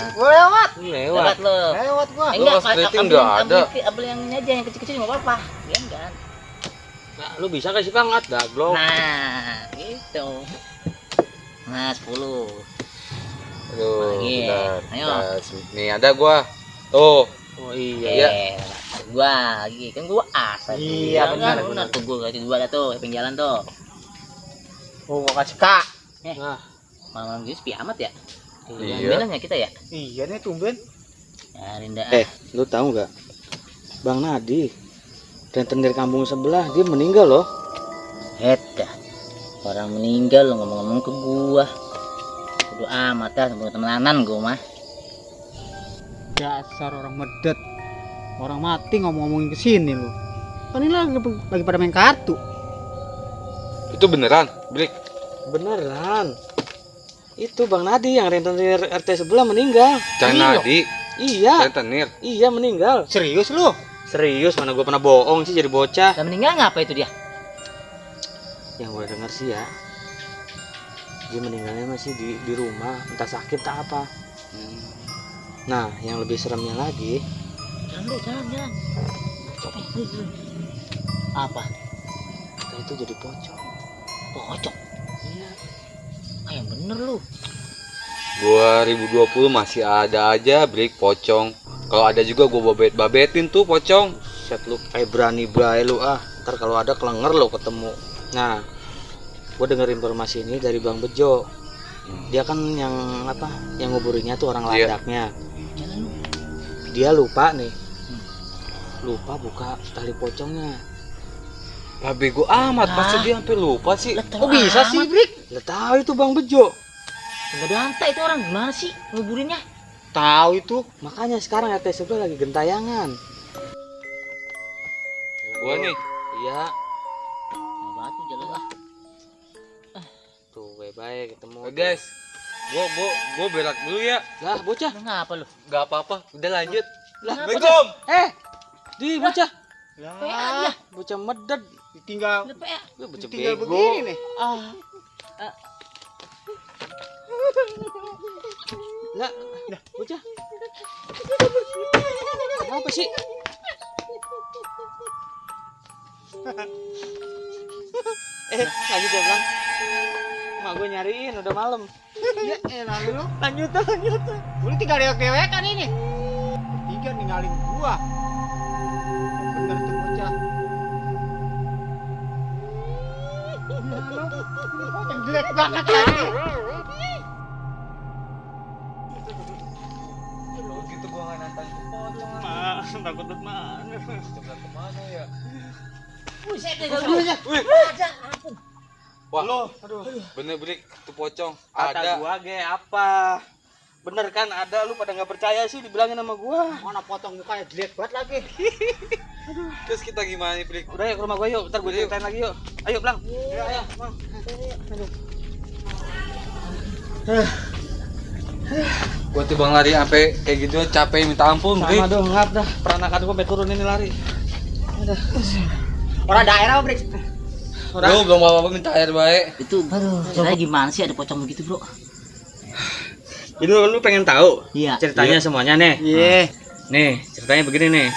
Brik, gua lewat. Lewat lo. Lewat gua. Enggak, enggak ada. Ambil yang ini aja, yang kecil-kecil enggak apa-apa. Ya enggak. Nah, lu bisa kasih banget dah, Blok. Nah, gitu. Nah, 10. Aduh, lagi. bentar. Ayo. Nih ada gua. Tuh. Oh iya. Gua lagi kan gua as. Iya, benar. Tuh gua kasih 2 dah tuh, pinggir jalan tuh. Oh, gua kasih Kak. Nah, Malam gitu sepi amat ya. Iya. Bilang ya kita ya. Iya nih tumben. Ya, Rinda. Lu tahu nggak? Bang Nadi, rentenir kampung sebelah, dia meninggal loh. Dah. Orang meninggal lo ngomong-ngomong ke gua. Kudu amat dah sama temenan gua mah. Dasar orang medet. Orang mati ngomong-ngomongin ke sini lu. Kan ini lagi pada main kartu. itu beneran, Brik. Beneran. Itu Bang Nadi yang rentenir RT sebelah meninggal. Cang Nadi, Iya, rentenir. iya meninggal. Serius lu? Serius, mana gue pernah bohong sih jadi bocah. Dan meninggal ngapa itu dia? Yang gue denger sih ya, dia meninggalnya masih di rumah, entah sakit tak apa. Nah, yang lebih seremnya lagi, Jangan. Apa? kita itu jadi pocong. Pocong. Iya. Yang bener lu. 2020 masih ada aja, Brik, pocong. Kalau ada juga gua babetin tuh pocong. Set lu, berani bae lu ah. Ntar kalau ada kelenger lu ketemu. Nah, gue denger informasi ini dari Bang Bejo. Dia kan yang apa? Yang nguburinnya tuh orang Iya. ladaknya. Jalan lu. Dia lupa nih. Lupa buka tali pocongnya. Lah bego amat, pasti dia sampai lupa sih. Kok bisa sih, Brik? Lah tahu itu Bang Bejo. Enggak ada lantai itu orang gimana sih nguburinnya? Tahu itu. Makanya sekarang RT sebelah lagi gentayangan. Gua nih. Iya. Mau batu jalan lah. Tuh, baik ketemu. Guys, gua berak dulu ya. Lah, bocah. Lu ngapa lu? Gak apa-apa, udah lanjut. Lah, Assalamualaikum. Di bocah. Lah, Bocah meded. ditinggal. Udah PA. Bocah Ditinggal bego. begini nih. Lah, bocah. Apa sih? Lanjut ya, Bang. Mak gue nyariin udah malam. Ya lalu lu. Lanjut. Lu tinggal dewek-dewekan ini. Tiga ninggalin gua. Bener tuh bocah. Yang jelek banget lagi. Gitu gua nggak nantang ke pocong. Takut mana? Coba kemana ya? Buset deh Wih. Ada ampun. Wah, Loh, aduh. bener, Brik, itu pocong. Kata Ada. gua ge apa? Bener kan ada, lu pada nggak percaya sih dibilangin sama gua. Mana potong mukanya jelek banget lagi. Terus kita gimana nih, Brik? Udah yuk ke rumah gua yuk, ntar gua ceritain lagi yuk. Ayo, Blang. Ayo, Bang. Gua tuh bang lari sampai kayak gitu capek minta ampun, Brik. Sama dong, ngap dah. Peranakan gua sampai turun ini lari. Orang daerah, Brik. Lu gak mau apa-apa minta air baik. Itu ceritanya gimana sih ada pocong begitu, Bro? Jadi lu pengen tahu Iya. ceritanya semuanya nih. Iya. Nih, ceritanya begini nih.